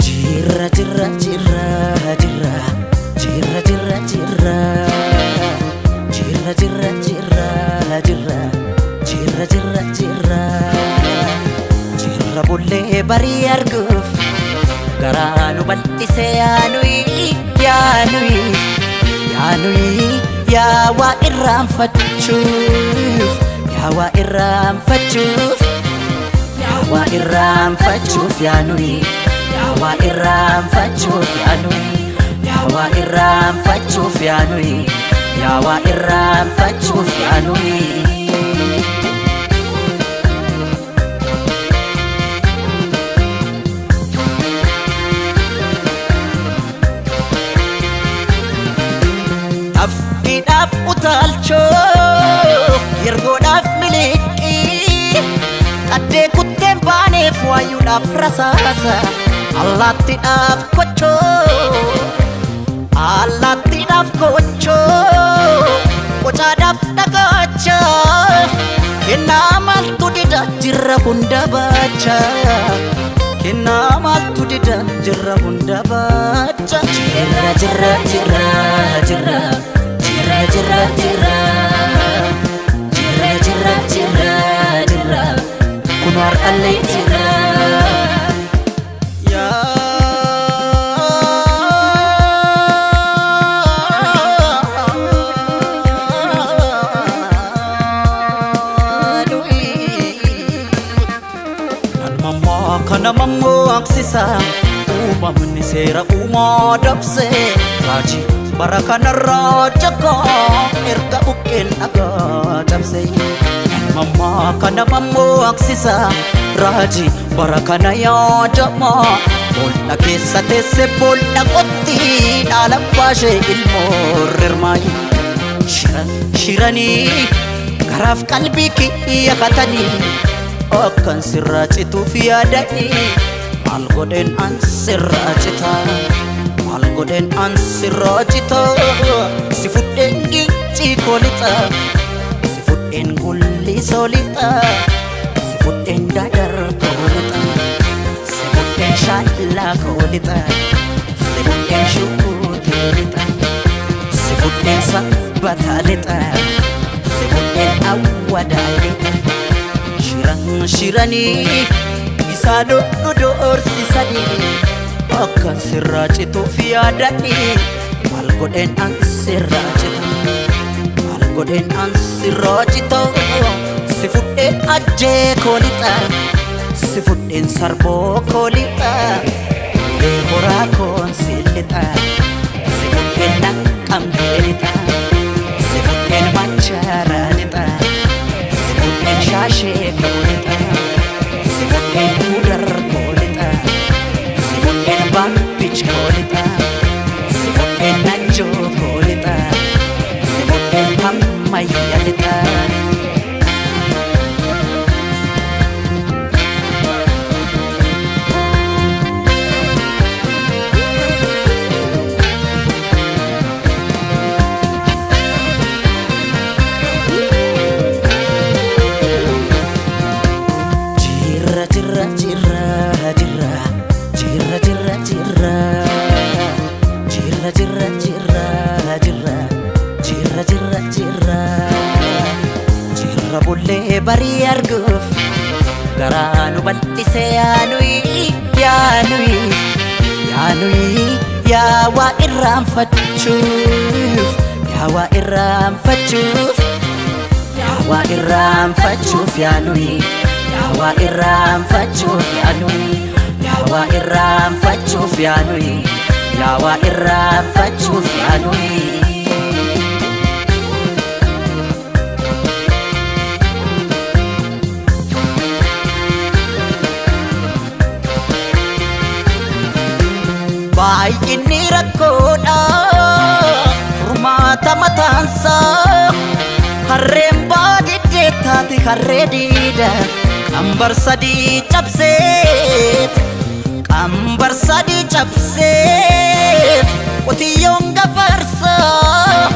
Jirra jirra jirra jirra jirra jirra jirra jirra jirra jirra jirra jirra jirra jirra jirra bullee barii arguuf garaa nu bal'ise yaanuyi yaanuyi yaanuyi yaa waa irraanfachuuf yaa waa irraanfachuuf yaa waa irraanfachuuf yaanuyi yaa waa irraanfachuuf yaanuyi yaa waa irraanfachuuf yaanuyi yaa waa irraanfachuuf yaanuyi. Afkiidhaaf utaalchoo yergoodhaaf miliqii qaddee kutteen baaneef waayuudhaaf rasaasa allaattiidhaaf kochoo allaattiidhaaf kochoo qocaadhaaf dhagaacha kennaa maaltu dida jirra hunda baacha kennaa maaltu dida jirra hunda baacha jirra jirra jirra jirra jirra jirra jirra jirra jirra jirra jirra kun har'allee jirra. Namammaa kana mammaksisa uumamni seera uumaa dabse raajii bara kanarraa jakaa erga buqqeen dhagaa cabse. Namammaa kana mammaksisa raajii bara kana yaadama boolla keessa teesse boolla qotti dhaala baashee ilmoo rirmaayi. Shiran shiranii garaaf qalbii kiyya katanii akkan sirraa cituuf yaadanii maal godheen an sirraa cita maal godheen an sirraa cita si fudheen gincii koo lixa si fudheen gullisoo lixa si fudheen dadar koo lixa si fudheen shaallaa koo lixa si fudheen shukuutee lixa si fudheen sabbataa lixa si fudheen awwadaa lixa shiran shiranii isaan nu doorsisanii akkan sirraa cituuf yaadanii maal godheen an sirraa cita maal godheen an sirraa cita si fudheen ajjee koo lixa si fudheen sarboo koo lixa ulee horaa koon si lixa si fudheen naqqamtee lixa si fudheen machaaraa lixa si fudheen shaashee koo lixa si fudheen gudar koo lixa si fudheen baabbich koo lixa si fudheen najjoo koo lixa si fudheen hammayya lixa. Jirra jirra jirra jirra jirra jirra jirra jirra jirra jirra jirra jirra jirra jirra jirra bullee barii arguuf garaa nu bal'ise yaanuyi yaanuyi yaanuyi yaa waa irraanfachuuf yaa waa irraanfachuuf yaa waa irraanfachuuf yaanuyi yaa waa irraanfachuuf yaanuyi yaa waa irraanfachuuf yaanuyi yaa waa irraanfachuuf yaanuyi. Baay'inni rakkoodha furmaata mataansaa. Harreen baadiddee taate harree diida. Qambar sadii cabseet, qambar sadii cabseet, qotiyyoon gafarsaa.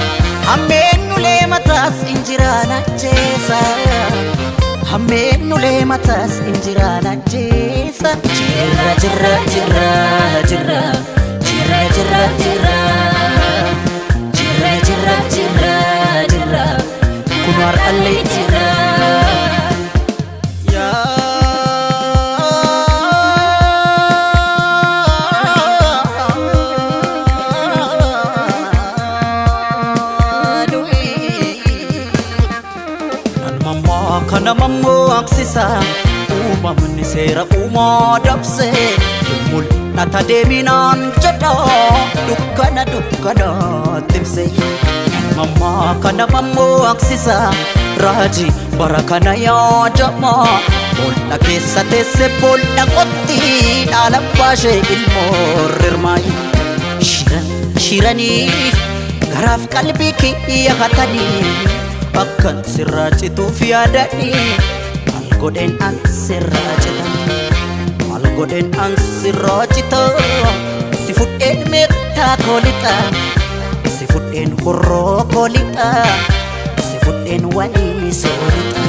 Hammeen ulee mataas injiraan ajjeesa. Hammeen ulee mataas injiraan ajjeesa. Jirra jirra jirra jirra jirra jirra jirra jirra jirra jirra jirra kun har'allee jira. Nan kana mammaksisa, uumamni seera uumaa dabse, mul'ata deeminaan jedha dukkana dukkanatti ibse. Nan kana mammaksisa, raajii bara kana yaadama, bool'a keessa teesse bool'a qotti dhaala baashee ilmoo rirmaayi. Shiran shiranii garaaf qalbii kiyya hatanii, akkan sirraa cituuf yaadanii, maal godheen an sirraa cita? Maal godheen an sirraa cita? Si fudheen meettaa koo lixa, si fudheen horroo koo lixa, si fudheen walii soo lixa,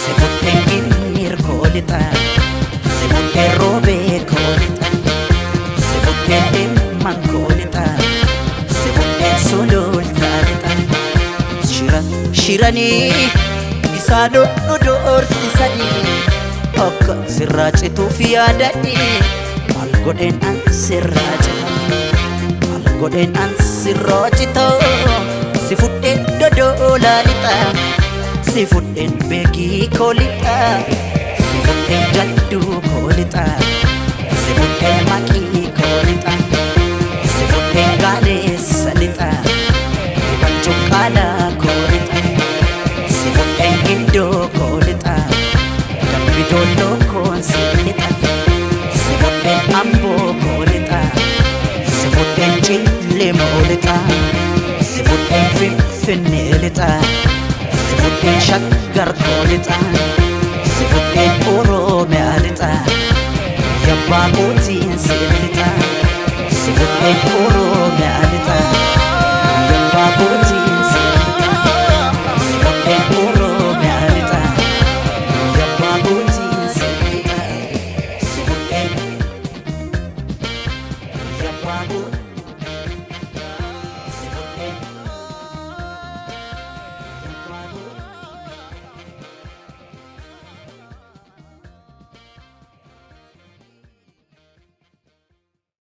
si fudheen ginniir koo lixa, si fudheen roobee koo lixa, si fudheen dhimman koo lixa, si fudheen sulultaa lixa. Shiran shiranii isaan nu doorsisanii, akka sirraa cituuf yaadanii, maal godheen an sirraa cita? Maal godheen an sirraa cita? Si fudheen dodoolaa lixa, si fudheen beekii koo lixa, si fudheen jadduu koo lixa, si fudheen maqii koo lixa, si fudheen gaaleessa lixa, dhiban cuqqaalaa koo lixa, si fudheen gindoo koo lixa, dambi doolloo koon si lixa, si fudheen amboo koo lixa, si fudheen cillemoo lixa, si fudheen finfinnee lixa, si fudheen shaggar koo lixa, si fudheen oromiyaa lixa, yabbaa kootiin si lixa, si fudheen oromiyaa.